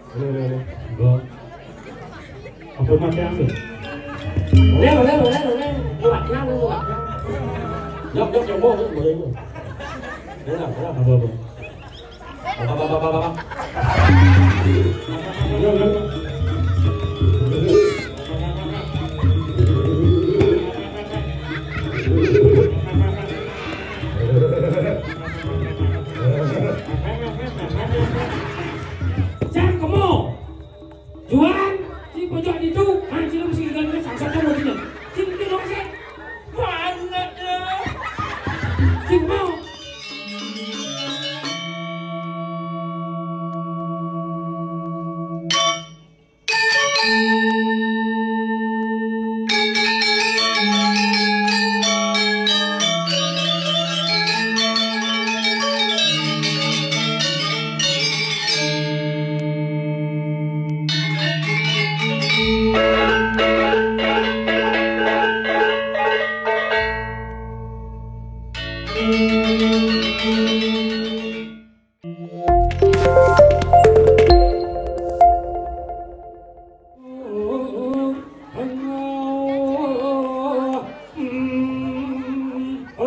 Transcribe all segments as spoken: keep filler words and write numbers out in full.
Boleh, boleh, boleh. Go. Ampun, mati ambil. Boleh, boleh, boleh, boleh. Buat yang, buat yang. Yok, yok, yok, boleh, boleh. Boleh, boleh. Apa, apa? Apa, apa, apa, apa, apa? Yok, yok, yok. Jan kemo. Juan, si pojok ditu, han sing mesti gagal, sangsat kamu sini. Sing mesti lo kasih. Banget ya. Sing mau.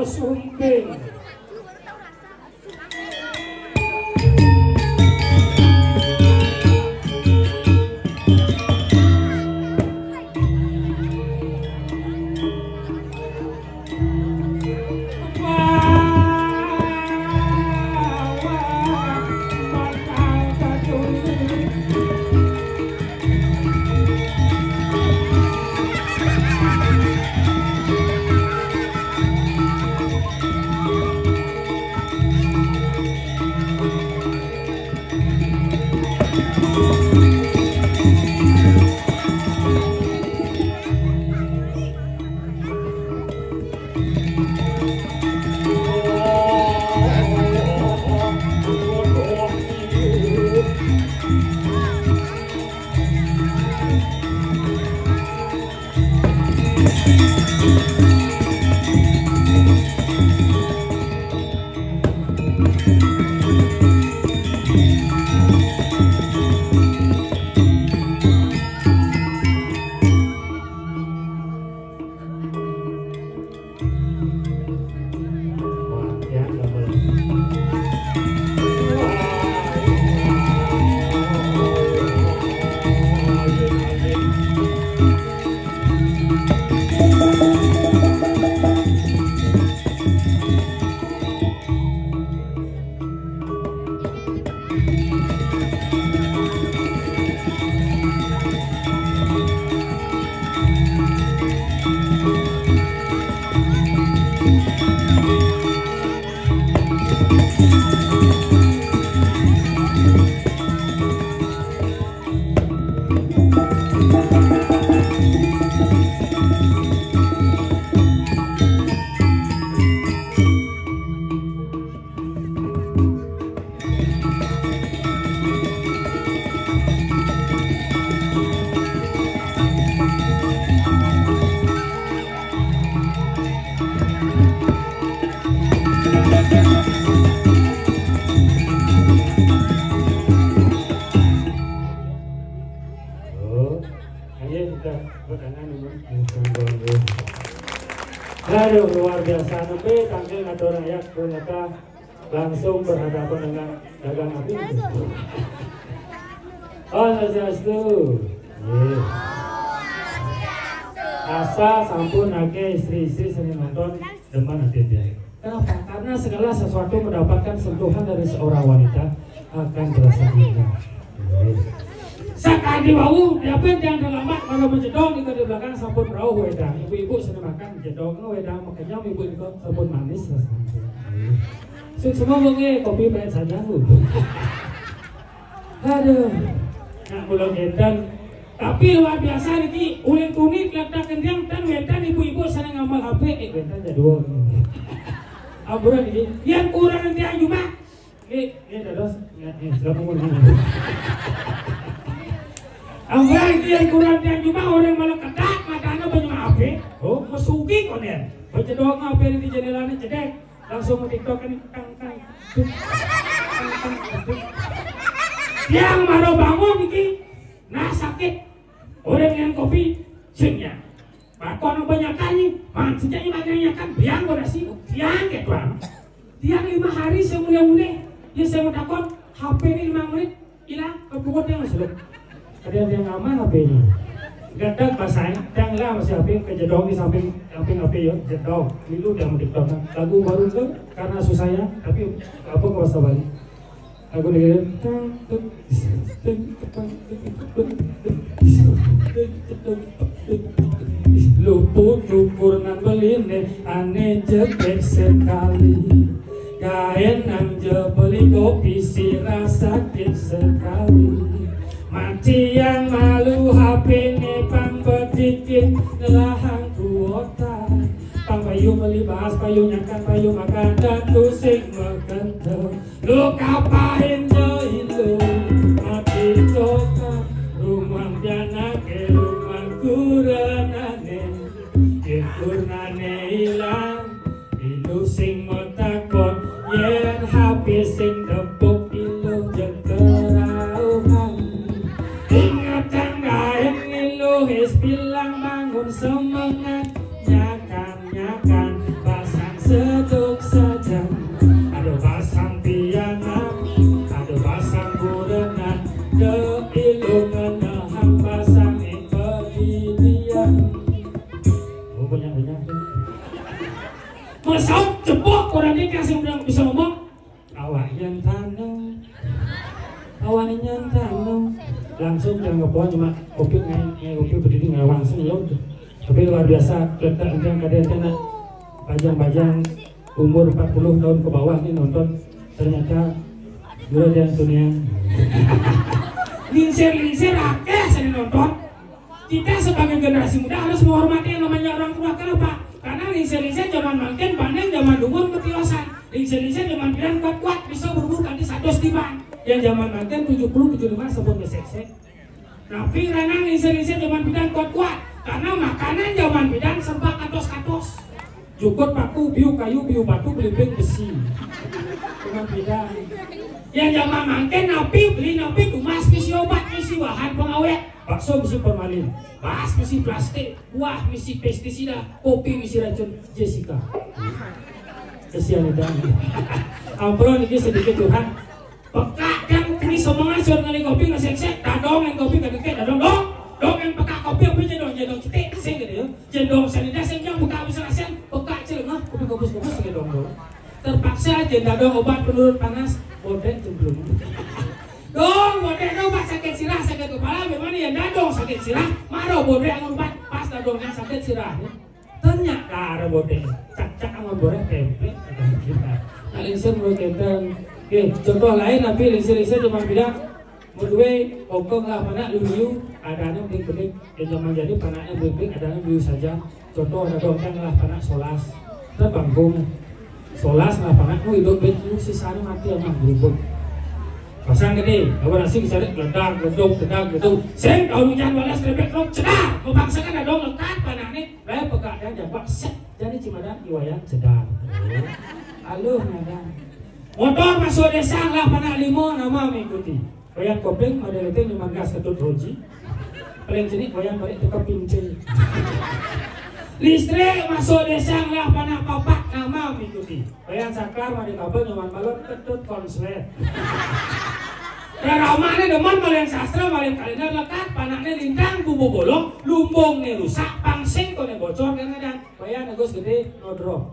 Sumping. Oh, ayo kita berkanan ini. Aduh, luar biasa. Nembe tangkil ngatur ayat, ternyata langsung berhadapan dengan dagang api itu. Oh, Swastiastu. Nggih. Asa sampun akeh istri-istri sing nonton demen ati dia. Kenapa? Karena segala sesuatu mendapatkan sentuhan dari seorang wanita akan terasa indah. Nggih. Sakadi wau, diapin yang terlambat kalau menjedong itu di belakang sampun rauh wedang. Ibu-ibu seneng makan jedong wedang, makanya ibu itu sampun manis rasanya. Nggih. Sing semua wonge kopi pahit saja, Bu. Aduh. Nak kula ngeten. Tapi luar biasa niki, ulin tuni kletak kendang tan wetan ibu-ibu seneng ngamel H P, eh wetan jadwal. Amburan niki. Yang kurang nanti ayu mah. Nggih, nggih dados. Nggih, nggih, sudah pukul. Amburan niki yang kurang nanti ayu mah orang malah kedak matanya banyak H P. Oh, mesugi konen. Baca doa H P di jendelanya cedek. Langsung nge-TikTok kan, tang, tang, duk, tang, tang, duk. Yang baru bangun niki Orang yang kopi, sing ya. Bakon apa nyakannya? Man, sejak ini makan nyakan, biang kau nasi, biang kayak tuan. Tiang lima hari saya mulai-mulai, dia saya mau takut, H P ini lima menit, hilang, kepukul dia masuk. Ada yang aman H P-nya. Gadak pasang, tiang lah masih H P, kejedong di samping, samping H P yo, jedong. Dulu dia mau TikTok, lagu baru tu, karena susahnya, tapi apa kau rasa balik? Aku dengar, luput syukur nan beline, ane jebek sekali. Kaen nang je beli kopi, sira sakit sekali. Mati yang malu, H P ne pang bedikit, ngelahang kuota. Pang payu beli bahas, payu nyakan, payu makan, dan tusing makan. Lu kapain jai lu, mati cokan, rumah pianake, rumah kuranane, yen kurnane ilang, ilu sing metakon, yen H P sing tepuk, ilu jekerauhan. Ingatan kaen ilu, wis bilang bangun semangat, nyakan nyakan, pasang seduk sajan. Aduh, pasang pianak, aduh, pasang burengan. De ilung ngenehang pasang ing pedidian. Oh, banyak-banyak. Masaut jebok orang dia kasih udah bisa ngomong. Awak yang tanam, awak yang tanam. Langsung dia ngepoin cuma kopi ngai, ngai kopi berdiri ngawang sih lo. Tapi luar biasa, letak yang kadang kena bajang-bajang umur empat puluh tahun ke bawah nih nonton. Ternyata dua dia dunia. Lingsir-lingsir akeh sini nonton. Kita sebagai generasi muda harus menghormati yang namanya orang tua. Kenapa? Karena lingsir-lingsir zaman mangkin banding zaman dulu ketiosan. Lingsir-lingsir zaman bilang kuat-kuat bisa berburu kanti satu tiban. Yang zaman mangkin tujuh puluh tujuh lima sebut ngesek-sek. Tapi ranang lingsir-lingsir zaman bidan kuat-kuat. Karena makanan zaman bidan serba katos-katos. Jukut paku, biu kayu, biu batu, belimbing besi. Zaman bidan. Yang zaman mangkin napi beli napi tumas misi obat, misi bahan pengawet. Bakso misi formalin, bas misi plastik, buah misi pestisida, kopi misi racun Jessica. Kesian itu. Ampun, ini sedikit curhat. Pekak kan kini semua suruh ngali kopi ngasek-sek, dadong yang kopi kadeke dadong dong. Dong yang pekak kopi apa jadong, jadong cetik sing gitu ya. Jadong sanida sing yang buka bisa kasihan, pekak cilengah, kopi kopus kopus sing dong dong. Terpaksa aja dadong obat penurun panas, bodek cemplung. Dong, bodek dong obat sakit sirah, sakit kepala, gimana ya dadong sakit sirah, maro bodek yang obat pas dadong yang sakit sirah. Tanya karo bodek, cak-cak sama boreh tempe, kata kita. Nah, lingsir menurut kita. Oke, contoh lain, tapi lingsir-lingsir cuma bilang, berdua, kokong lah, mana dulu, ada anak bedik-bedik, yang zaman jadi panaknya bedik-bedik, ada anak dulu saja. Contoh, ada dongeng lah, panak solas. Kita bangkung. Solas lah, panak, oh, hidup bet, lu sisanya mati sama berubah. Pasang gede, apa nasi bisa geledak, geduk, geduk, geduk. Sing, kalau hujan balas, rebek, rok, cedar. Mau paksakan ada dong lekat, panak nih. Bae pegak dan jabak set, jadi cimadan iwayan cedar. Aluh ngadan. Motor masuk desa lah panak limo nama mengikuti. Wayang kopling model itu nyuman gas ketut roji. Paling jenik wayang balik teka pinci. Listrik masuk desa lah panak papak nama mengikuti. Wayang saklar made kabel nyuman balon ketut konslet. Ramane demen balen sastra, balen kalender lekat, panakne lintang, bubu bolong, lumbungne rusak, pangsing tone bocor, kadang-kadang. Bayan Agus gede, nodrop.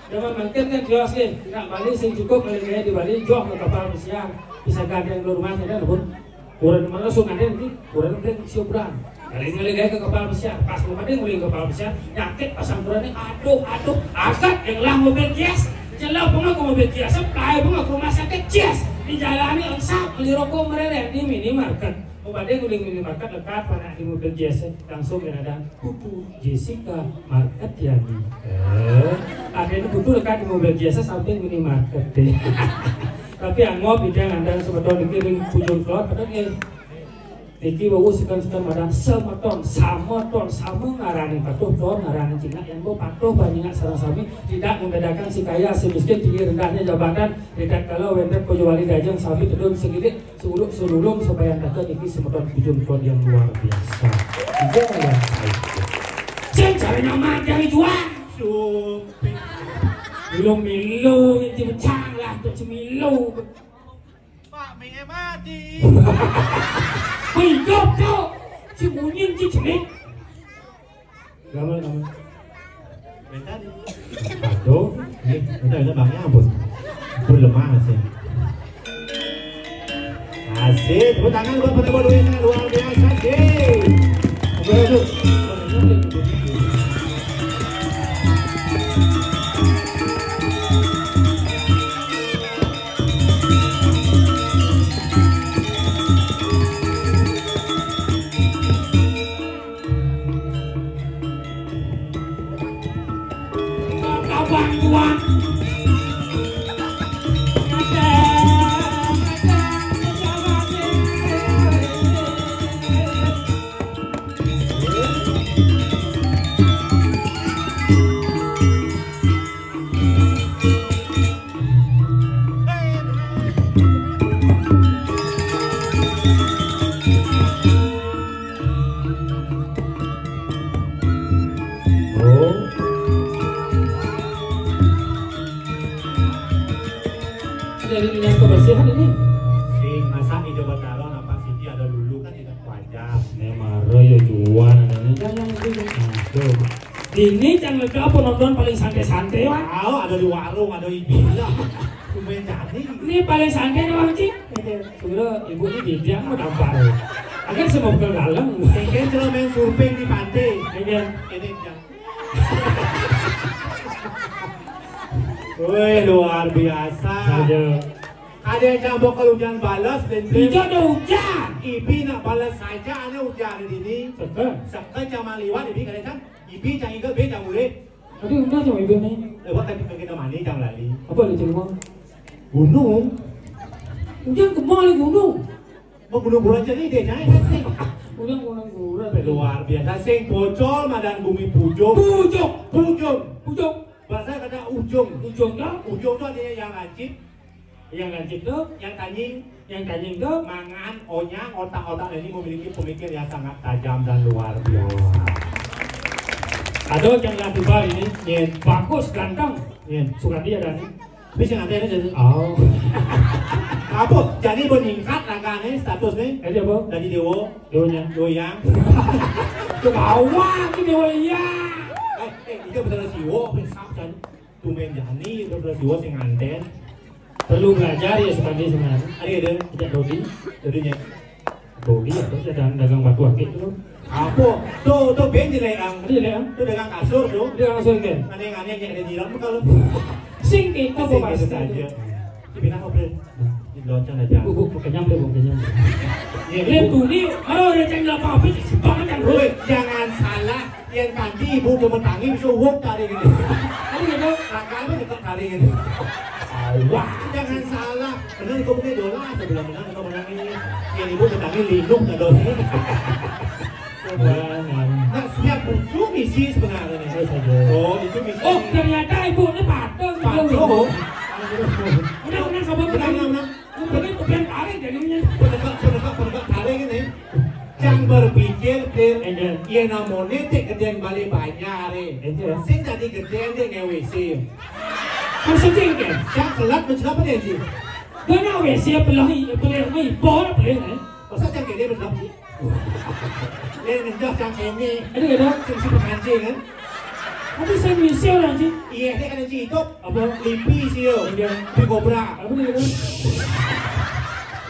Zaman mangkin kan kios nih, nak Bali sing cukup paling kaya di Bali, joh ke kapal pesiar, bisa gandeng dulu rumahnya, kan, Bun? Kurang mana langsung ada nanti, kurang nanti siobran. Kali ini lagi ke kapal pesiar, pas mau pada nguling kapal pesiar, nyakit pasang kurangnya, aduh, aduh, agat yang lah mobil kias, jelas pengaku mobil kias, seplai pengaku rumah sakit, cias, dijalani engsap, beli rokok merereh di minimarket. Mau pada nguling minimarket, lekat panak di mobil kias, langsung yang ada. Putu Jessica Marketiani. Eh, ada ini putu lekat di mobil jasa samping minimarket deh. Tapi angop, idang andang semeton iki ring pujung kelot, padahal nggih. Niki wau sekan-sekan madan semeton, sameton, sama ngaraning patuh, ton ngaraning cingak. Yen wau patuh paningak sareng sami, tidak membedakan si kaya, si miskin, tinggi rendahnya jabatan, ritatkala wenten pajawali dajeng sami tedun segidik, seuluk seululung, sabayantaka niki semeton puji meton yang luar biasa. Iya, ya. Sing cara nyaman dari juang. Sumping. Milu-milu, inti becang lah, tu cemilu. Pak Mie mati. Hidup, Cok. Si Munyin, si Cenik. Gambar, gambar. Bentar. Aduh, ini, bentar, bentar, Bang, ya ampun. Ampun, lemah sih. Asik, tepuk tangan buat penemu duitnya, luar biasa, sih. Oke, oke. Abang Tuan. Oh. Jadi minyak kebersihan ini. Sing, masa Ijo Batara nampak siki ada lulu kan tidak wajar. Ini mara ya juan, ini jangan itu. Aduh. Dini cang lega penonton paling santai-santai, Wan. Oh, ada di warung, ada ibu lah. Lumayan jadi. Ini paling santai nih, Wan, Cing. Iya. Sebenarnya ibu ini didiang mau tampar. Agar semua ke dalam. Mungkin kalau main surfing di pantai. Iya. Ini jang. Woi, luar biasa. Ada. Ada yang campur kalau hujan balas, dan Ijo ada hujan. Ibi nak balas saja, ada hujan di sini. Seke. Seke cang liwat, Ibi kada cang. Ibi cang igal, be cang ulih. Aduh, enggak cang igal nih. Lewat tadi ke kita mani, cang lali. Apa lu cang? Gunung. Hujan ke mall gunung. Mau gunung bulan jadi deh, jangan sih. Hujan gunung bulan. Luar biasa, sing pocol madan bumi pujung. Pujung. Pujung. Pujung. Bahasa kata ujung. Ujung dah. Ujung tuh artinya yang lancip. Yang lancip tuh. Yang tanying. Yang tanying tuh. Mangan, onyang, otak-otak ini memiliki pemikir yang sangat tajam dan luar biasa. Aduh, yang lagi ini, yen bagus, ganteng. Yen. Sukandi ada nih. Tapi sing ada ini jadi. Oh. Apa? Jadi meningkat ragane status nih. Jadi apa? Jadi dewa. Dewanya. Doyang. Dewa, ini dewa iya. Eh, eh, itu betul siwo, apa sap kan? Tumben jani, udah belas dua sing nganten. Perlu belajar ya sebagai sebenarnya. Ada ya, Dek? Sejak Dodi. Jadinya. Dodi ya, terus ada dagang batu akik tuh. Apa? Tuh, tuh ben jelek ang. Ada jelek ang. Tuh dagang kasur tuh. Dia langsung kan. Aneh-aneh yang ada jiran tuh kalau. Sing kita bawa saja. Tapi nak apa? Di lonceng aja. Bu, bu, kenyang deh, bu, kenyang. Iya, Lem bu. Tuni, kalau ada yang nggak apa-apa, sebanget kan, Bro. Woi, jangan salah. Yang tadi ibu cuma tangi, suwuk tarik ini. Ada gitu? Kakak apa juga tarik ini? Awak. Jangan salah. Benar, kau punya dolar, saya bilang benar, kau menang ini. Yang ibu menangin lindung, nggak dosa. Nah, siap bucu misi sebenarnya. Oh, saja. Oh, itu misi. Oh, ternyata ibu ini patung. Patung. Udah, udah, sabar, Udah, udah. Udah, udah. Udah, udah, udah, tarik jadinya. Penegak, penegak, penegak tarik ini. Cang berpikir, Pir, Enggak. Iya namanya cek gedén balé banjar, eh. Enggak. Sing tadi gedén dek nge W C. Maksudnya enggak? Cang kelat mencelap deh, sih. Gana W C pelih, pelih, pelih, pelih, eh. Masa cang gede berlap sih? Lé ngendah cang kéné. Aduh, ya, dong. Sing si penganjing, kan? Tapi saya misi orang sih. Iya, dia kan si itu. Apa? Lipi sih, yo. Iya. Lipi kobra. Apa nih, dong?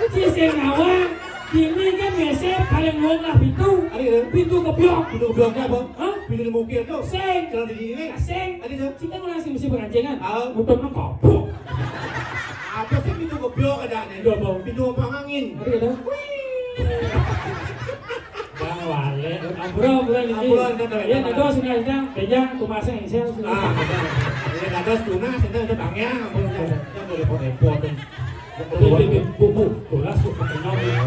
Itu sih saya ngawang. Ini kan W C paling luar lah pintu. Ada, ya? Pintu kebyok. Pintu kebyoknya apa? Hah? Pintu mukir tuh. Sing. Kalau di sini. Sing. Ada, ya? Kita mau langsung misi penganjingan. Ah. Muter nang kapuk. Apa sih pintu kebyok ada nih? Iya, Bang. Pintu apa angin? Ada, ya, dong? Bang Wale, ampura, ampura niki. Ampura, enten, enten. Iya, dados, enten, enten. Bejang, tumasnya, engsel, sini. Ah, enten. Iya, dados tunas, enten, enten, Bang, ya, ampun, enten, enten, repot-repot, enten. Bu, bu, bu, tulas, bu, pakai nyong, ya.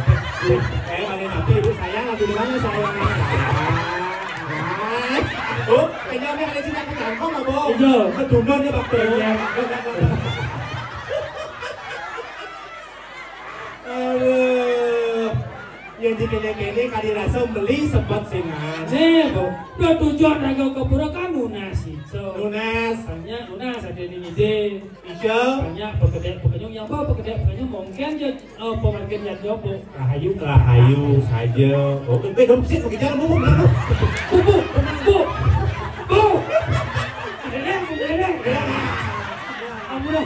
Eh, balik nanti, Bu, Di mana saya? Oh, kayaknya ada cerita kejangkau, Bang. Iya. Kedunan ya, Bang. Iya. Aduh. Yang dikene-kene kali rasa beli sebab singan. Nih, Bu. Tujuan raga ke pura kan nunas itu. Nunas. Banyak nunas ada di ide. Ijo. Banyak pekedek pekenyung yang bawa pekedek pekenyung mungkin je, eh, pemargin yang jopo. Rahayu. Rahayu saja. Oh, eh, dong sih, bicara Bu. Bu, Bu, Bu. Bu. Dedeng, dedeng. Ampun.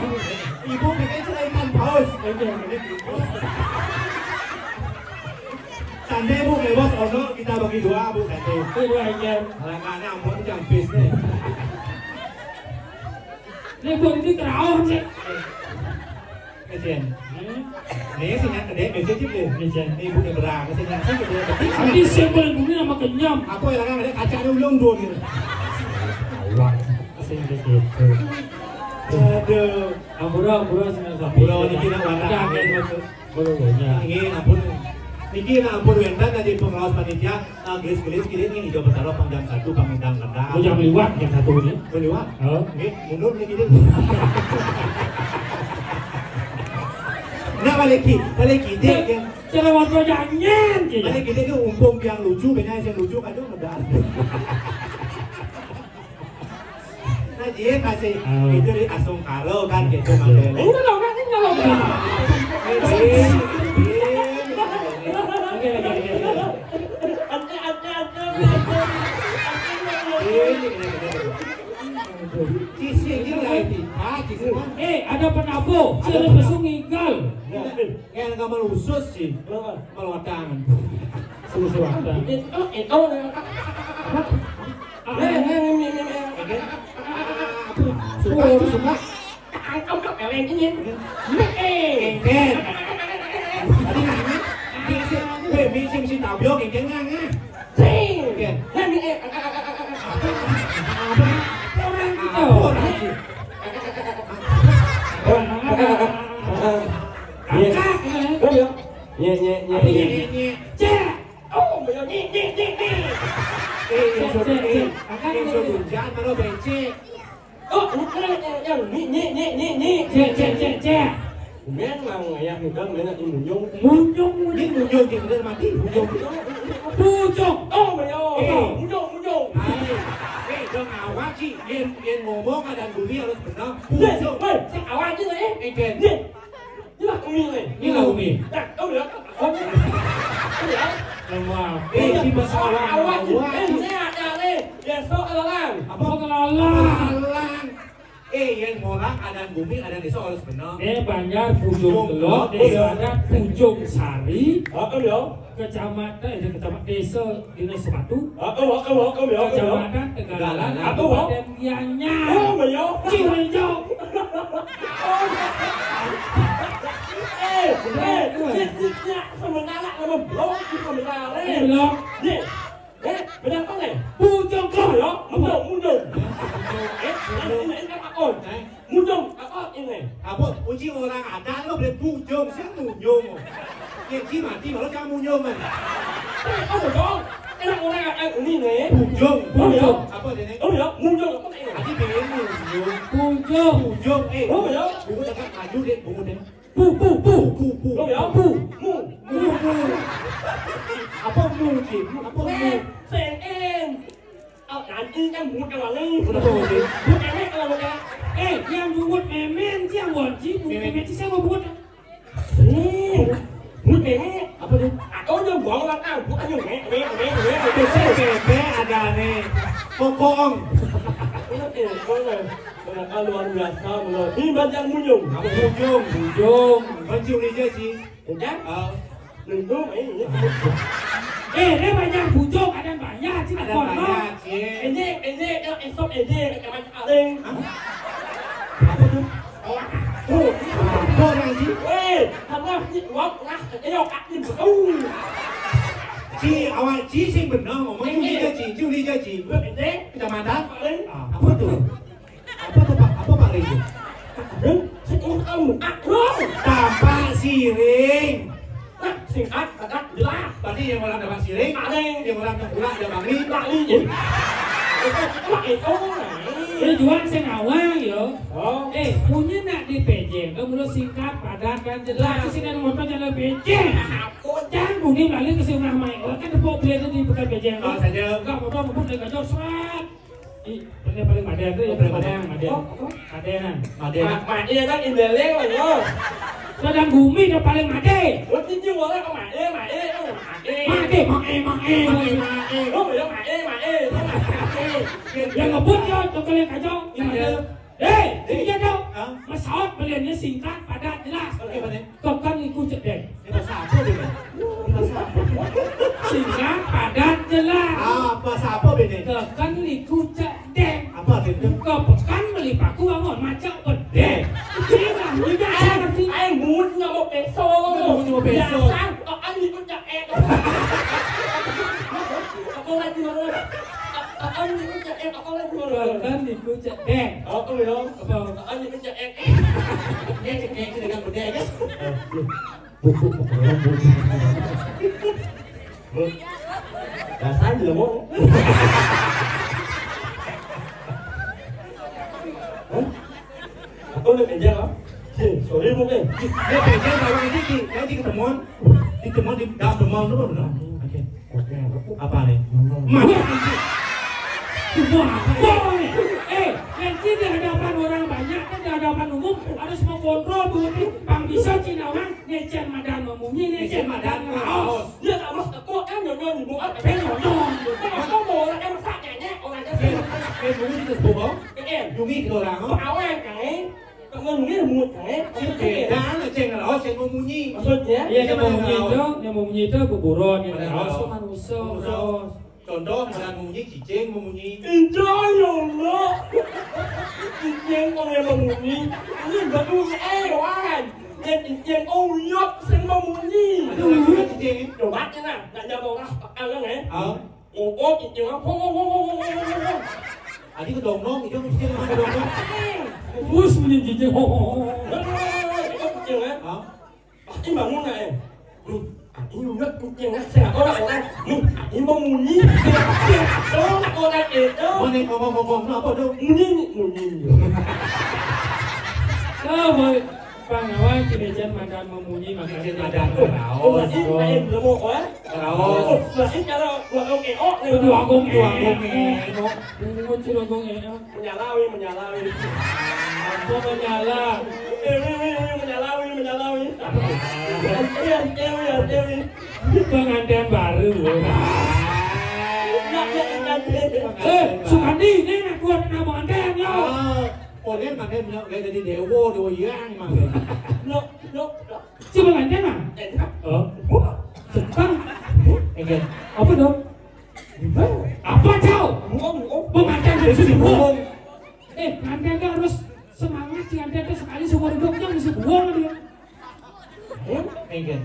Ibu bikin cerita paus. Oke. Sande, Bu, lewat ono kita bagi dua, Bu, sande. Itu dua aja. Anak-anak ampun jam bis nih. Ini Bu, ini keraon sih. Ejen. Nih, sing nyak gede, biasa aja, Bu. Ejen. Nih, Bu, nyebrang, sing nyak, sing gede. Nanti saya boleh bunyi sama kenyam. Apa yang ada kaca ada ulung dua gitu. Awak, sing gitu. Aduh. Ampura, ampura, sing nyak sapi. Ampura, ini kira warna. Jangan, Mas. Belum banyak. Ini ampun. Niki nak ampun wénten dari pengawas panitia, eh, gelis-gelis kiri nih, hijau bertaruh pang jam satu, pang undang kendang. Oh, jam liwat jam satu nih. Beliwat? Oh. Nggih, mundur nih gini. Nah, balik ki, balik ki, dek, ya. Cara waktu jangan, gitu. Balik ki, dek, itu umpung yang lucu, banyak yang lucu, kadang udah. Nah, dia kasih. Oh. Itu di asung karo kan, gitu, model. Ini loh, kan, ini loh. Ini, ini, ini. Oke, oke, oke, oke. Oke, oke, oke, oke. Ini, ini, ini. Cici, ini lah, ini. Ah, cici. Eh, ada penabur. Ada penabur. Sila besung igal. Ya. Kayak nggak melusus sih. Heeh. Melotangan. Susu ada. Itu, itu. Apa? Eh, eh, ini, ini, ini. Oke. Suka itu suka. Angkam kok eleng ini. Nih, eh. Engken. Tadi nanya. Misi, weh, misi, misi tabio, engken nggak, nggak? Sing. Oke. Nah, nih, eh. Apa? Orang gitu. Apa orang sih? Iya. Angkat, eh. Oh, iya. Nye, nye, nye, apa nye, nye. Nye, nye? Cek. Oh, iya, nye, nye, nye, nye. Eh, yang suruh, eh, yang suruh jangan malah becek. Oh, bukan, yang, yang, nye, nye, nye, nye, nye. Cek, cek, cek, cek. Memang ya, bukan, memang di munjung. Munjung, munjung. Ini munjung, dia bener mati, munjung. Munjung. Oh, iya. Eh. Munjung, munjung. Ayo. Eh, dong awak sih, yang, yang ngomong ada gumi harus benar. Munjung. Woi, cek awak aja lah, eh. Eh, Ken. Nih. Inilah Umi nih. Inilah Umi. Nah, tahu ya? Tahu ya? Lemah. Eh, di masalah awak. Awak. Eh, ini ada nih. Besok ada lang. Apa? Apa kelalang? Kelalang. Eh, yang morak ada gumi, ada desa harus benar. Eh, Banjar Pujung Telok, Desa Adat Pujung Sari. Apa ya? Kecamatan, eh, kecamatan, desa Dina Sepatu. Aku, aku, aku, ya, aku, ya. Kecamatan Tegallalang, aku, aku. Kabupaten Gianyar. Oh, ya. Cirejo. Eh, eh, sit, sit, sit. Sementara nama blok, sementara. Eh, blok. Ye. Eh, benar apa, nih? Bujung, blok, ya. Mundur, mundur. Eh, ini, ini, ini apa, kon? Eh? Mundur, apa ini? Apa, kunci orang ada, lo boleh bujung, siapa mundur? Ya, ji mati, kalau jangan mundur, man. Eh, apa dong? Enak orang yang ini nih. Bujung, oh, ya. Bujung. Apa dia nih? Oh, ya, mundur apa ini? Tadi dia ini, bujung. Bujung. Bujung, eh. Oh, ya. Buku dekat maju deh, buku deh. Bu, bu, bu. Bu, bu. Oh, ya. Bu. Mu. Mu, mu. Apa mu, Ji? Apa mu? Eh, C N. Oh, nanti kan bungut kalau ni. Bungut apa, Ji? Bungut emek kalau bungut emek. Eh, yang bungut memen, yang wanci, bungut memen, siapa bungut? Hmm. Bungut emek. Apa tu? Aku dah buang lah, ah. Bukan yang emek, emek, emek, emek. Itu C P P ada ni. Kokong. Ini, ini, ini. Mereka luar biasa, benar. Ini banyak munjung. Apa munjung? Munjung. Banci uli je, Ji. Udah? Ah. Munjung, eh, ini. Eh, dia banyak bujung, ada banyak, Ji. Ada banyak, Ji. Ini, ini, eh, esok ini, kawan paling. Hah? Apa tu? Oh. Oh. Apa orang, Ji? Weh, sama ni, wak, lah, eh, yo, kak ni, betul. Ji, awak Ji sing benar ngomong. Ji uli je, Ji. Ji uli je, Ji. Ini. Kecamatan? Paling. Ah, apa tu? Apa tu, Pak? Apa, Pak Rindu? Aduh, sing kamu, aduh. Tampak siring. Nah, singkat, padat, jelas. Tadi yang orang dapat siring, ada yang orang tengkulak ada bangli, bangli. Mak itu. Dia jual sing awang yo. Oh. Eh, punya nak dipejeng, kamu lo singkat, padat dan jelas. Jelas. Sini ada motor jalan pejeng. Jangan bunyi balik ke sini mai. Oh, kan tepuk beli itu di bukan pejeng. Oh, saja. Enggak motor ngebut dari gajah, seret. Ih, paling paling madé itu ya paling madé, madé. Oh, apa? Madé nah. Madé. Mak, mak, iya kan, indele, yo. Sedang bumi udah paling madé. Oh, cincin orang ke madé, madé, oh, madé. Madé, madé, madé. Madé, madé. Oh, ya, madé, madé. Oh, madé. Yang ngebut ya, tukang yang kacau. Yang madé. Hei, iya dong. Hah? Pesawat beliannya singkat, padat, jelas. Oke, mana? Keken iku cedek. Ini bahasa apa ini? Bahasa apa? Singkat, padat, jelas. Ah, bahasa apa ini? Keken iku cedek. Apa itu? Ke pekan beli paku bangun macak pedek. Ini lah, ini aja ngerti. Ayo, nggak mau peso. Nggak mau peso. Dasar, keken iku cedek. Aku lagi ngomong. Keken iku cedek, aku lagi ngomong. Keken iku cedek. Aku ya. Apa? Keken iku cedek. Dia cedek dengan pedek kan? Bubuk, bubuk, bubuk. Rasanya mau. Hah? Aku udah kerja, Pak. Sorry, Bu, eh. Dia kerja kalau ini di, dia di ketemuan, di ketemuan di dalam ketemuan itu, benar? Oke. Oke. Apa nih? Mana? Semua apa nih? Eh, nanti di hadapan orang banyak, kan di hadapan umum harus mengkontrol, Bu. Bang bisa Cina orang, ngecen madan memunyi, ngecen madan ngeraos. Dia tak mau tepuk kan, nyonyon, Bu. Apa nyonyon? Kok mau orang yang masak kayaknya, orang dia sih. Eh, Bu, itu, Bu. Eh, eh. Yungi ke orang. Awal, kan? Kok mau nyungi, Bu, kan? Beda, ceng ngeraos, ceng memunyi. Maksudnya? Iya, yang memunyi itu, yang memunyi itu buburon, yang ngeraos itu manusia, ngeraos. Contoh, madan memunyi, cicing memunyi. Indah, ya Allah. Cicing kok yang memunyi. Ini batu eh, wan. Yang cicing, oh, uyut, sing memunyi. Ada orang suka cicing, eh? Coba aja, nah. Nggak ada orang, sekarang, eh. Ah. Oh, oh, cicing, ah. Oh, oh, oh. Tadi kedongdong, itu cicing sama kedongdong. Bus bunyi cicing. Oh, oh, oh. Cicing, eh. Ah. Pasti bangun, eh. Nih, aku ingat kucing saya orang-orang. Nih, aku mau munyi. Orang-orang itu. Mana ngomong-ngomong apa tuh? Munyi, munyi. Coba pangawa kira-kira madan memunyi makan. Kira-kira madan. Oh, berarti lain belum, eh? Raos. Berarti kalau dua kong eo, nih. Dua kong eo. Dua kong eo. Bungut si dua kong eo. Menyalawi, menyalawi. Apa menyala? Eh, wih, wih, wih, menyalawi, menyalawi. Iya, iya, iya, iya. Pengantin baru. Iya, iya, iya, iya. Eh, Sukandi, ini nak buat nama pengantin, yo. Ah, oh, dia pakai punya gaya jadi dewa, dewa yang, Mang. No, no, no. Si pengantin, Mang? Eh, oh. Wah. Jepang. Enggak. Apa dong? Apa, Cau? Buong, buong. Pengantin harus dibuang. Eh, pengantin itu harus semangat, si pengantin itu sekali seumur hidupnya mesti buang dia. Hah? Enggak.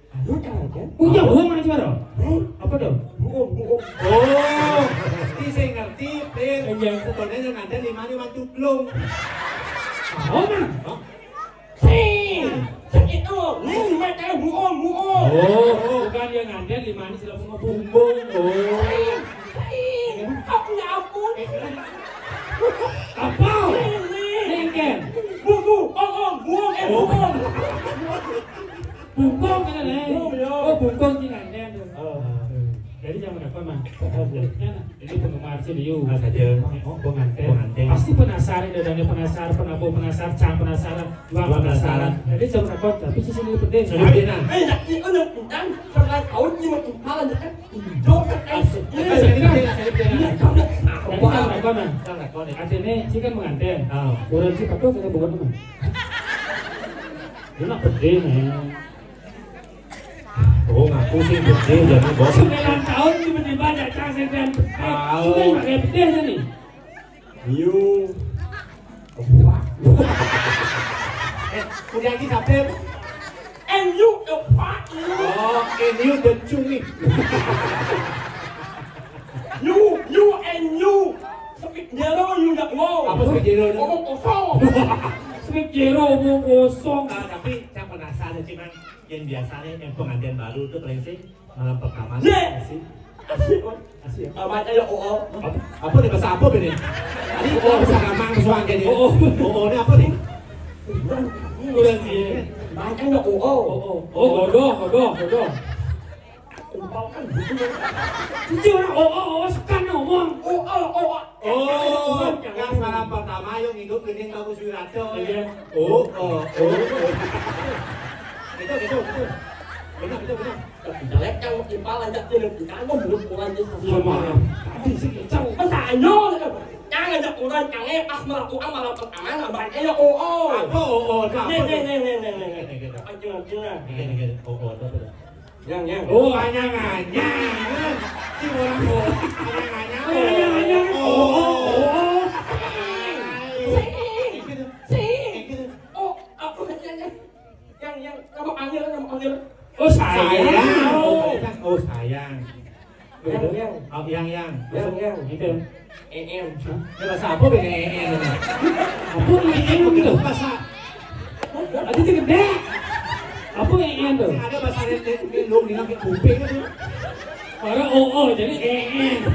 Ayo, Cau, ya. Punya buang aja, Bro. Hah? Apa dong? Buong, buong. Oh, ini saya ngerti, Pir. Iya. Sebenarnya yang ada lima ini mantu belum. Oh, Mang. Hah? Sing, sing itu, nih, mata buong, buong. Oh, bukan dia nganten, lima ini sila bunga bumbung. Oh. Sing, sing, aku ya ampun. Apa? Sing, sing. Sing, Ken. Buku, buong, buong, eh, buong. Bungkong kan, Le? Buong, ya. Oh, bungkong sing nganten tuh. Oh. Jadi jangan apa, Mang. Nah, ini penggemar si Liu. Ah, saja. Oh, pengantin. Pengantin. Pasti penasaran, dadanya penasaran, penabuh penasaran, cang penasaran, dua penasaran. Jadi jangan apa, tapi si sini pedih. Jadi pedih, nah. Eh, ya, itu yang utang, setelah tahun lima puluh malam, ya kan? Jok, kan? Asik. Iya, iya, iya. Iya, iya. Jadi jangan apa, Mang. Jangan apa, nih. Artinya, si kan pengantin. Ah. Orang si pakai kena bukan, Mang. Dia nak pedih, Mang. Oh, ngaku sih gede jadi bos. Sembilan tahun tiba-tiba ada cang sing dan betul. Tahu. Sudah pakai betul nih. You. Eh, udah lagi, Sapir. And you the fuck you. Oh, and you the cumi. You, you and you. Speak zero, you the wow. Apa speak zero itu? Omong kosong. Speak zero, omong kosong. Ah, tapi saya penasaran sih, Mang. Yang biasanya yang pengantin baru tuh paling sih malam pertama sih. Asik. Asik, Bang. Asik. Apa aja ya, oh, oh. Apa, apa nih, bahasa apa ini? Tadi oh, bahasa gampang, bahasa angin ini. Oh, oh. Oh, oh, ini apa nih? Kurang sih. Bahasanya oh, oh. Oh, oh. Oh, bodoh, bodoh, bodoh. Kumpal kan gitu ya. Itu orang oh, oh, oh, sekan ngomong. Oh, oh, oh, oh. Oh, yang malam pertama yang ngikut gini kamu Suwirata. Iya. Oh, oh, oh, oh. Itu, itu, itu. Benar, benar, benar. Jelek yang mau kimpal aja tuh, lebih kagum buat orang itu. Iya, maaf. Tadi sih kencang. Masa ayo, yang ngajak orang kangen pas melakukan malam pertama, nggak baik aja, oh, oh. Apa, oh, oh, apa? Nih, nih, nih, nih, nih, nih. Nih, nih, nih. Ayo, ayo, lah. Nih, nih, nih. Oh, oh, apa, apa? Yang, yang. Oh, anyang, anyang. Si orang, oh, anyang, anyang. Oh, anyang, anyang. Oh, oh, oh, oh. Sing. Sing. Oh, apa katanya? Yang, yang, nama panggil, nama panggil. Oh, sayang. Sayang. Oh, oh, sayang. Yang, yang. Oh, yang, yang. Yang, yang. Gitu. E M. Hah? Ya, bahasa apa bedanya E M ini? Apa E M itu? Bahasa. Tadi itu gede. Apa E M tuh? Ada bahasa lain, lain, lain, lu bilang kayak kuping itu. Orang O O, jadi E M.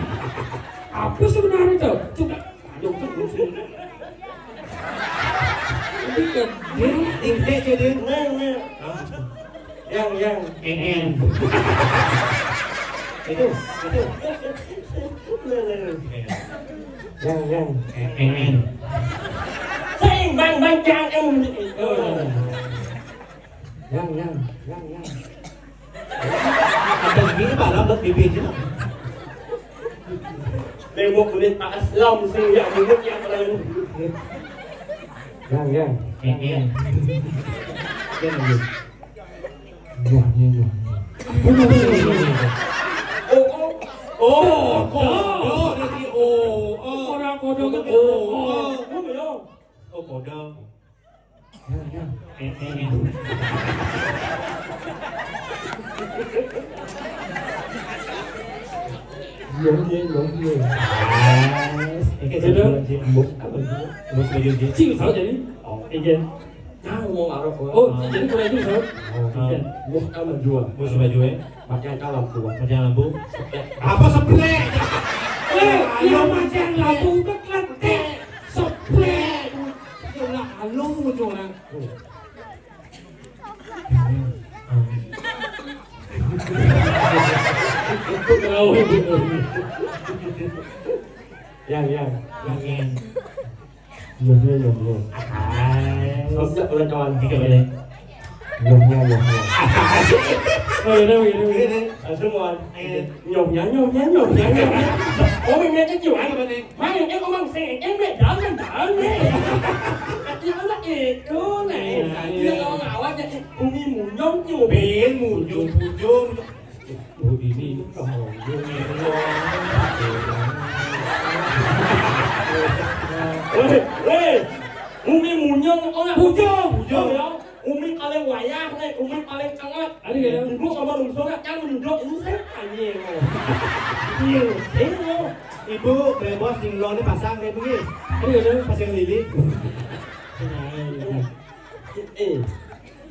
Apa sebenarnya tuh? Coba. Aduh, tuh, sih. Ini gede. Gede, gede. Neng, neng. Hah? Yang, yang. E N. Itu, itu. Yang, yang. E N. Sing, bang, bang, yang, yang. Yang, yang, yang, yang. Ada gini, Pak, rambut bibirnya. Tembok kulit pakai selam, sing, yang, yang, yang. Yang, yang. E N. Yang, yang. Wah, iya, iya. Bener, bener, bener, bener. Oh, oh. Oh, kodok. Kodok, berarti oh, oh. Orang kodok itu oh, oh. Oh, kodok. Ya, ya. Eh, eh, eh. Iya, iya, iya, iya. Yes. Oke, jadi, mbok, apa itu? Mbok lagi, Ji. Sing, salah jadi. Oh, iya. Nah, ngomong arep, oh. Oh, jadi mulai itu, Sob. Oh, iya. Wah, tambah dua. Wah, tambah dua. Pakai lampu. Pakai lampu. Apa seblek? Eh, iya, pakai lampu udah kletek. Seblek. Ya Allah, anu, orang. Itu tahu itu. Yang, yang. Yang, yang. Nyohnya, nyohnya. Hai. Sok, sok, ulang, kawan. Tiga menit. Nyohnya, nyohnya. Oh, iya, iya, iya. Langsung, Wan. Iya. Nyohnya, nyohnya, nyohnya, nyohnya. Oh, ini aja, Wan. Apa nih? Mana yang ngomong sih? Yang beda kan, kan? Yang anak itu, nih. Iya, iya. Yang ngomong awak, jadi bumi munyong, tuh. Bin, munyong, munyong. Oh, ini. Weh, weh. Umi munyong, oh, ya. Bujung. Bujung, ya. Umi paling wayah, nih. Umi paling cengat. Ada ya? Ibu sama lungsur, kan menunjuk. Ini saya tanya, loh. Iya, iya, loh. Ibu, bebos di lorong ini pasang, deh, Bu, ya. Ada ya? Pasang lilin. Eh,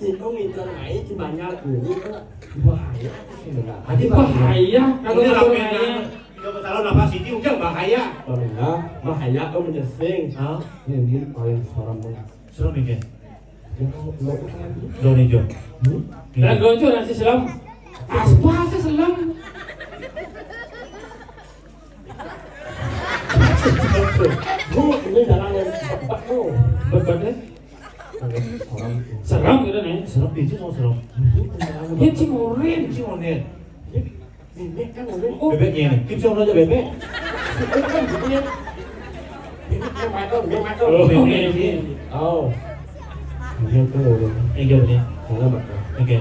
Iko ngincer ae dibanyak dulu, Pak. Bahaya sebenarnya. Bahaya, kalau ini orang laporan lain. Tidak masalah nafas ini udah bahaya. Bahaya, bahaya, oh, menyesing. Hah? Ini paling serem, Bang. Serem, ya? Ya, lo, lo, lo. Lo nih, Jo. Hmm? Dan lo, Jo, nasi serem. Aspa sih serem. Bu, ini jalan yang cepat, Bu. Betul, ya? Serem gitu nih. Serem, itu mau serem. Ya, cing oren. Cing oren. Bebek kan oren. Oh. Bebeknya ini. Kim Jong aja bebek. Bebek kan gitu ya. Bebek kan makan, bebek makan. Oh, bebek ini. Oh. Iya, tuh. Iya, iya. Salah, Pak. Oke.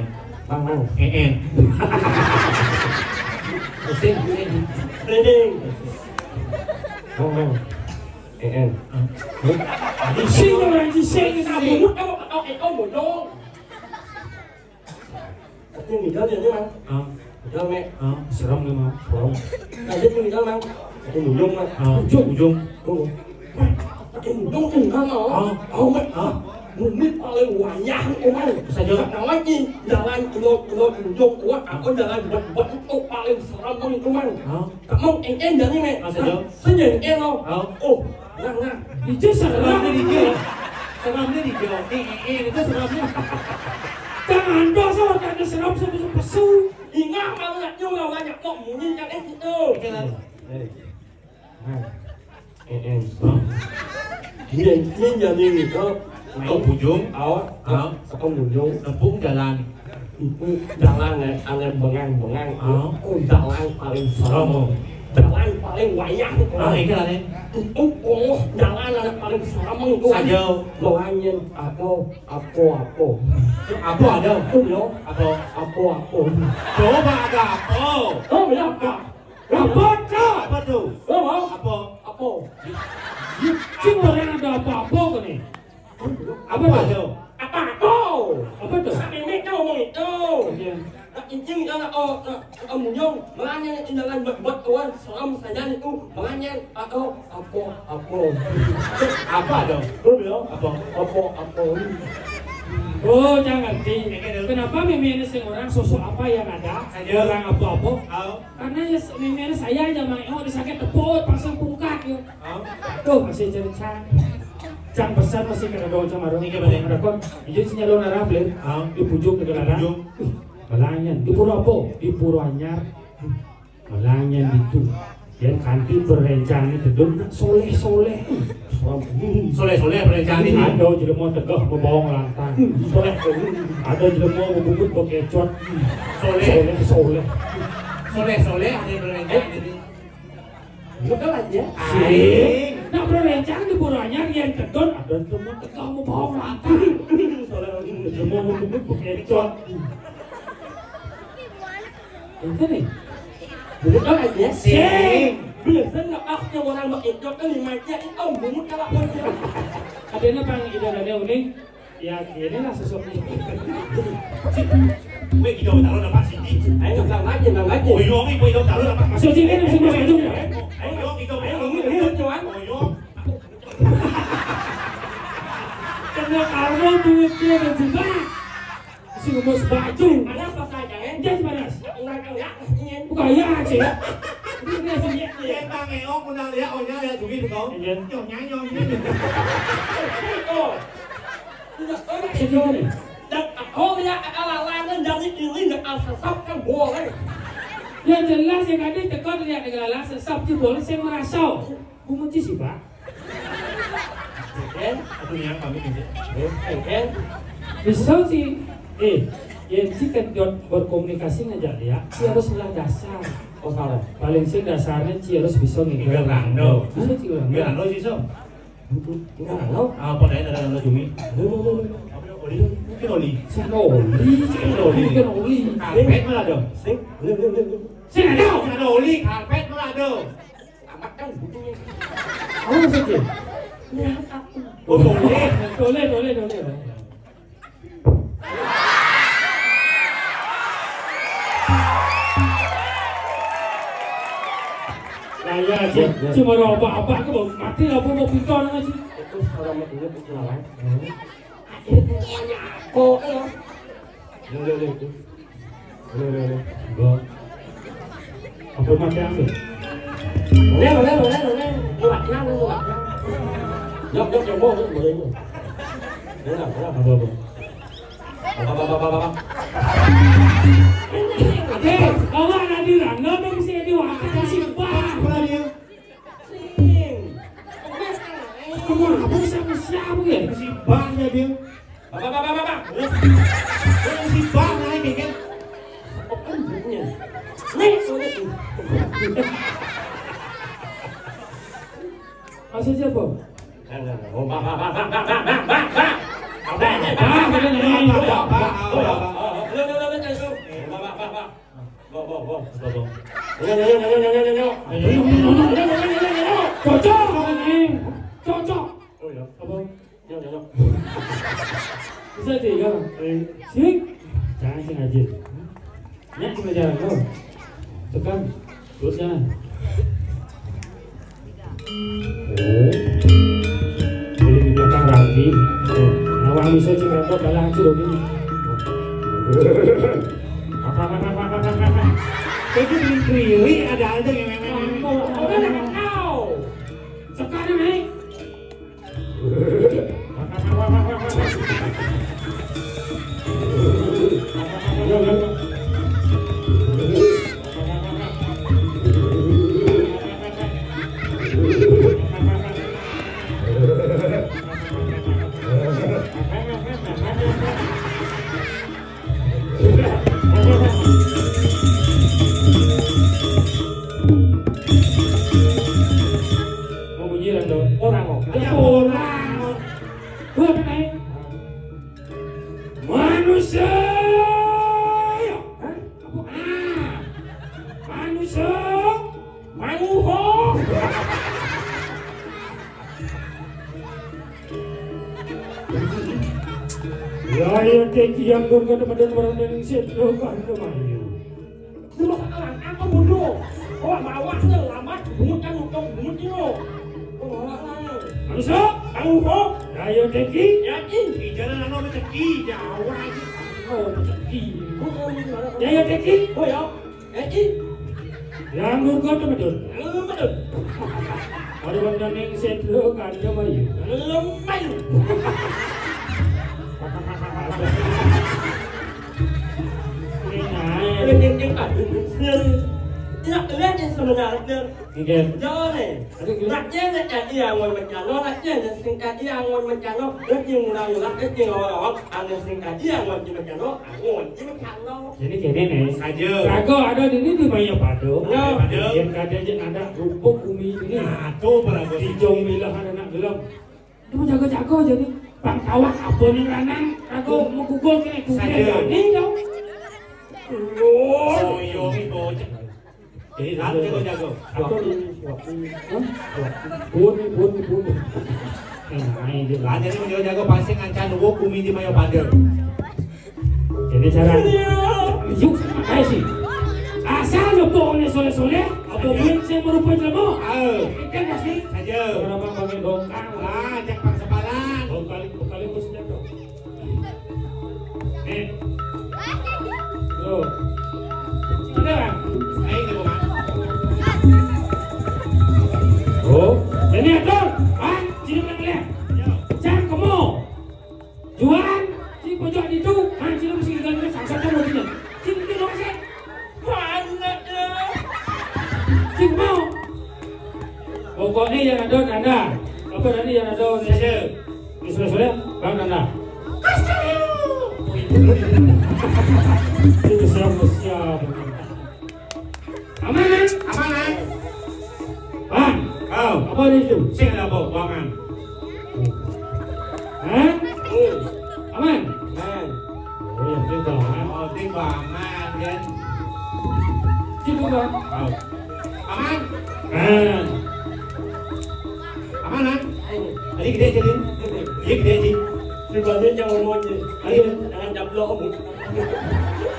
Mang, mang. E N. Mesin, mesin. Training. Mang, mang. E N. Hah? Sing, orang sing, sing. Kamu, kamu, kamu, eh, kamu bodoh. Tapi ngidal ya, Mang. Hah? Ngidal, Mek. Hah? Serem nih, Mang. Serem. Tadi tuh ngidal, Mang. Aku munjung, Mang. Hah? Ujung. Ujung. Oh. Aku munjung tuh, Mang. Hah? Aku, Mek. Hah? Muni paling wayah iku, Man. Saja. Nak nawaki jalan kelot-kelot ujung kuat, aku jalan buat-buat itu paling serem, Man, iku, Man. Hah? Kamu enten dari, Man. Ah, saja. Nah, senyum, eh, lo. Hah? Oh, nah, nah. Itu serem nih, dia. Serem nih, dia. Eh, eh, eh, itu serem nih. Jangan dosa, kan serem sama pesu. Ingat, malah nyuruh banyak kok muni kan, eh, gitu. Oke, lah. Eh. Nah. Eh, eh. Dia, dia jadi gitu. Kau bujung. Awak. Hah? Kau bujung. Tepung jalan. Itu jalan yang aneh bengang-bengang. Hah? Oh, jalan paling serem. Jalan paling wayah itu. Ah, ini lah, nih. Itu, oh, jalan yang paling serem itu. Saja. Melanyir, apa, apa, apa. Apa ada? Itu, yo. Apa? Apa, apa. Coba ada apa? Oh, ya, apa? Apa tuh? Apa tuh? Lo mau? Apa? Apa? Cing, orang ada apa-apa kan nih? Apa tuh? Apa tuh? Apa tuh? Sampai mereka ngomong itu. Iya. Nah, incing, oh, oh, oh, munyong, melanya tinggalan buat, buat tuan, selam saja itu, melanya, atau apa, apa. Apa dong? Belum ya? Apa? Apa, apa. Oh, jangan ngerti. Kenapa meme ini sing orang sosok apa yang ada? Saja. Orang apa-apa? Karena ya, meme saya aja, Mang, oh, disakit tepuk, pasang pungkat, ya. Hah? Tuh, masih cerita. Cang pesan masih kena dong, Cang Marung. Ini gimana? Ada kon, ijo sinyal lo narap, Lin. Hah? Di pucuk, di Di pucuk. Ih, Malanyan. Di Pura apa? Di Pura Anyar. Malanyan itu. Yang kanti berencana itu dong, soleh-soleh. Soleh-soleh berencana ini. Ada jelema tegah membawa lantang. Soleh. Ada jelema bebungkut bekecot. Soleh. Soleh-soleh. Soleh-soleh ada berencana ini. Betul aja. Sing. Nak berencana di Pura Anyar yang tedon, ada semua tegah mau bawa mata. Semua mau duduk bekecot. Itu nih. Betul aja. Sing. Biasa nak ah, yang orang bekecot kan lima aja, itu bungut kalau pun dia. Adanya pang ida dane uning. Ya, inilah sosoknya. Weh, kita taruh dapat sini. Ayo, nggak lagi, nggak lagi. Oh, iya, ini kita taruh dapat. Masuk sini, masuk, masuk, masuk. Ayo, kita, ayo, ini, ini, cuman. Oh, iya. Kena karena duitnya dan juga si rumus baju. Ada apa saja, eh? Jas panas. Enggak, enggak, enggak. Bukan ya, sih. Ini dia sih. Kita ngeok, udah lihat, oh, ya, lihat duit, kau. Iya. Yo, nyanyi, yo, ini. Oh. Tidak, oh, ya, sini, sini. Dan, oh, ya, ala-ala, dan dari ini, dan asal kan boleh. Yang jelas, yang tadi tekan lihat dengan ala sesap, boleh, saya merasa. Ku meci sih, Pak. Kan? Aku nih yang pamit aja. Eh, kan? Bisa sih. Eh, ya, si kan berkomunikasi ngajak dia, si harus lah dasar. Oh, salah. Paling sih dasarnya si harus bisa ngigal rando. Bisa sih orang. Ngigal rando sih, so. Ngigal rando? Apa nih, ada rando cumi? Lu, lu, lu, lu. Apa, oli? Mungkin oli. Sing oli. Mungkin oli. Mungkin oli. Karpet malah dong. Sing, lu, lu, lu, lu. Sing ada. Sing ada oli, karpet malah dong. Tamat kan butuhnya. Apa maksudnya? Ya, aku. Oh, boleh. Boleh, boleh, boleh. Lah, ya, si, ya, ya. Cuma ada apa-apa ke bawah mati, apa mau pintar aja. Itu salah mau duit, itu salah. Hmm. Akhirnya semuanya aku, ya. Boleh, boleh, itu. Boleh, boleh, boleh. Go. Apa mati ambil? Boleh, boleh, boleh, boleh. Buatnya, buatnya. Jawab, jawab, jawab, boleh, boleh. Boleh, boleh. Apa, apa? Apa, apa, apa, apa, apa? Eh, awak ada di rangga, tapi saya di wakil, si Bah. Apa dia? Sing. Oke, sekarang. Kamu apa sih sama siapa ya? Si Bah ya dia. Bapak, bapak, bapak. Oh, si Bah naik ya, kan? Apa kan bunyinya? Nih, udah tuh. Maksudnya apa? Enggak, enggak, enggak. Oh, Bah, Bah, Bah. Apa? Bah, bener nih. Bah, Bah, Bah, Bah. Oh, oh, oh, oh. Enggak, enggak, enggak, enggak, enggak. Bah, Bah, Bah, Bah. Bo, bo, bo. Bo, bo. Nyo, nyo, nyo, nyo, nyo, nyo, nyo. Nyo, nyo, nyo, nyo, nyo, nyo. Cocok, Neng. Cocok. Oh, iya. Apa? Nyo, nyo, nyo. Bisa aja, ya. Eh. Sing. Jangan sing aja. Nyak cuma jalan, kau. Tekan. Terus jalan. Oh. Boleh di belakang rapi. Tuh. Wong iso sing rada balang jero iki. Iki ning kiri ada aja ngemeng-ngemeng. Oke, kau. Sekarang naik. Mau bunyi orang tuh. Orang kok. Ya orang. Gua apa naik? Manusia. Hah? Apa? Ah. Manusia. Manguho. Ya, ya, tinggi yang gur kada madan orang ning sik, lo kan kemayu. Dulu sekarang, aku mundur. Oh, bawa selamat, bungut kan untung, bungut dulu. Oh, manusia, manguho. Ya, ya, tinggi. Ya, tinggi, jalan anu rezeki, Jawa iki. Oh, rezeki. Oh, oh, ini mana? Ya, ya, tinggi. Oh, ya. Eh, ih. Yang nurga tuh betul. Yang nurga betul. Ada benda ning sedro kan ya, Bayu. Lemai. Ini naik. Ini, ini, ini, ini. Tidak kelihatan sebenarnya. Nggih. Jauh nih. Aduh, gila. Nak dia nak jadi yang mau macam lo, nak dia nak sing jadi yang mau macam lo, dia sing murah-murah, dia sing orang-orang, ada sing jadi yang mau macam lo, aku mau macam lo. Jadi gini nih. Aja. Raga ada di ini di Maya Pado. Ya. Pado. Yang kada aja ada rumput bumi ini. Nah, tuh, Praga. Di Jong Milah ada nak gelem. Itu jaga-jaga aja nih. Bang kawak apa nih lanang? Raga mau gugul kene gugul. Saja. Ini dong. Oh, iya, ini bocah. Jadi, lan jago-jago. Suapi, suapi. Hah? Suapi. Bun, bun, bun. Eh, nah, ini. Lan jadi jago-jago pasti ngancan nunggu kumi di Mayo Pada. Jadi cara yuk makasih. Asal lo pokoknya soleh-soleh, apa pun saya merupakan jelema. Ayo. Ikan kasih. Saja. Orang bang pakai dongkang. Ah, jak pang sepalan. Bang kali, bang kali bos jatuh. Eh. Tuh. Beneran? Ayo, coba, Mas. Oh, ini atur. Bang, sini, Bang, lihat. Ayo. Cang kemo. Juan, si pojok di tu. Bang, sini mesti ganti sangsat kamu sini. Sini, sini, dong, sini. Mana dia? Sing mau. Pokoknya yang ada tanda. Apa tadi yang ada? Sese. Di sore-sore, bang tanda. Itu siap, siap. Aman, kan? Aman, kan? Bang. Oh. Apa itu? Sing ada apa, buangan? Hah? Oh. Aman? Aman. Oh, ya, timbangan. Oh, timbangan, kan? Cukup, Bang. Oh. Aman? Aman. Aman, kan? Tadi gede aja, Din. Iya, gede aja. Timbangan yang ngomong aja. Ayo, jangan jablok, Om.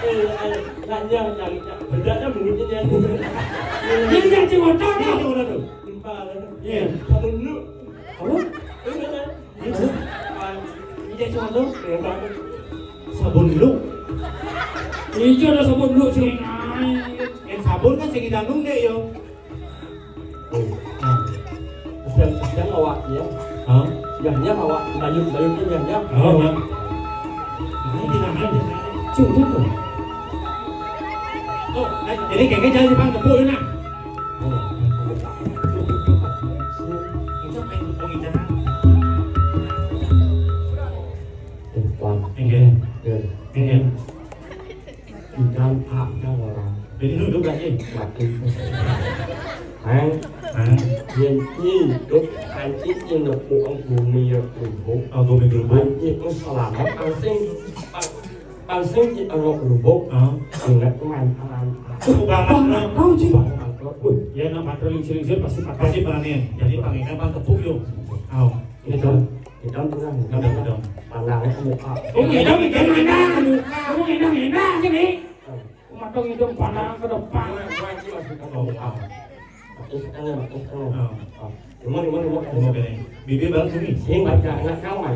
Eh, ayo. Nanya, nanya. Bedanya mulutnya, ya. Ini yang cewek. Ini yang mana tuh? Iya. Kamu dulu. Apa? Ini, kan? Iya, Bang. Iya, cuma tuh. Iya, Bang. Sabun dulu. Iya, ada sabun dulu, sing. Yang sabun kan sing idang nundek, yo. Oh, nah. Sedang, sedang awak, ya. Hah? Yang nyam awak, bayut, bayut tuh yang nyam. Oh, nah. Ini di mana, di mana? Cuma tuh. Oh, nah, jadi kayaknya jangan dipang tepuk, ya, nah. Oh, itu pengen tepuk, ya, nah. Depan. Iya. Iya. Iya. Ikan apa orang? Jadi duduk aja. Mati. Hah? Hah? Yang itu, anjing yang nepuk bumi ya kerubuk. Oh, bumi kerubuk. Anjing itu selamat, asing. Asing di angok kerubuk. Hah? Ingat tuh mantan. Tuh, Bang, Bang, Bang. Tahu sih. Bang, Bang. Wih, ya, nak patroli lingsir-lingsir pasti pakai. Pasti berani. Jadi, Bang, ikan Bang tepuk, yuk. Ayo. Ini, Bang. Ngidam kurang. Ngidam, ngidam. Pandangnya ke muka. Oh, ngidam, ngidam, ngidam. Kamu ngidam, ngidam, sini. Mata ngidam, pandang ke depan. Oh, ah. Pakai setengah, pakai setengah. Oh. Oh. Rumah, rumah, rumah. Rumah, bini. Bibi baru sini. Ini baca anak kawan.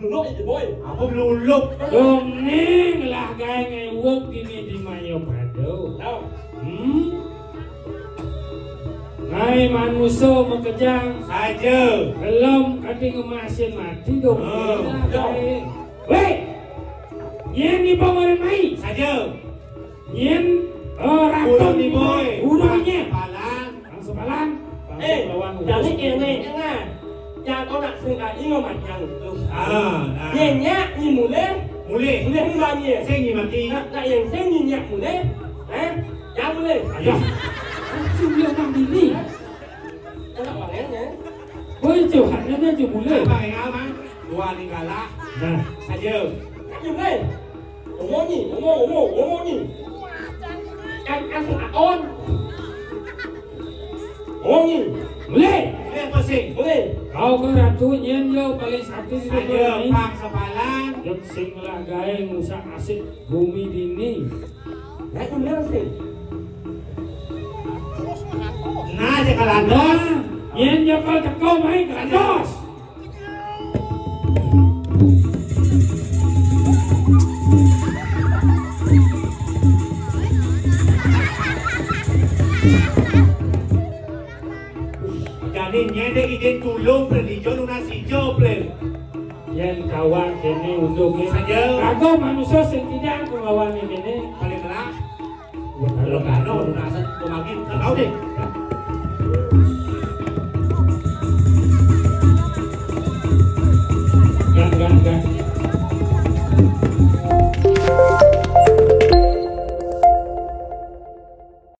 Nuluk iki, Boy. Apa nuluk? Dongeng lah gaé ngéwuk dini di mayo pado. Nah. Hmm? Ngai manusa makejang. Saja. Belum kati ngemasin mati dong. Oh. Lah gaé. Wéh. Nyén di bawah mai. Saja. Nyén, eh, ratu. Urung ni, Boy. Urung nyén. Palan. Bang sepalan. Bang Eh, sepalan. Jani kéné, énggal. Yang kau nak sengkak ini macam tu. Ah, nah. Nyén nyak ni mulih. Mulih. Mulih mulanya. Sing ni mati. Nak, nak yang sing ni nyak mulih. Eh? Yang mulih. Ayah. Langsung dia orang dini. Anak panggilnya. Boy, curhatnya dia aja mulih. Apa yang abang? Dua ni galak. Nah. Saja. Yang mulih. Ngomong ni, ngomong, ngomong, ngomong ni. Kan, kan, on. Ngomong ni. Mulih. Mulih apa sih? Mulih. Kau ke ratu nyén yo paling sakti di dunia ini. Saja, pang sepalan. Jek sing lah gaé ngusak asik bumi dini. Nah, itu bener sih. Nah, aja kalau ada. Nah, nyén yo kal teko mai kantos. Jani nyédék idin tulung predijo lunas ijo, Plé. Yén kawak kéné undungé. Saja. Kagok manusa sing tidak kulawané kéné. Paling melah. Kalau kano lunasan kemagin. Kau deh.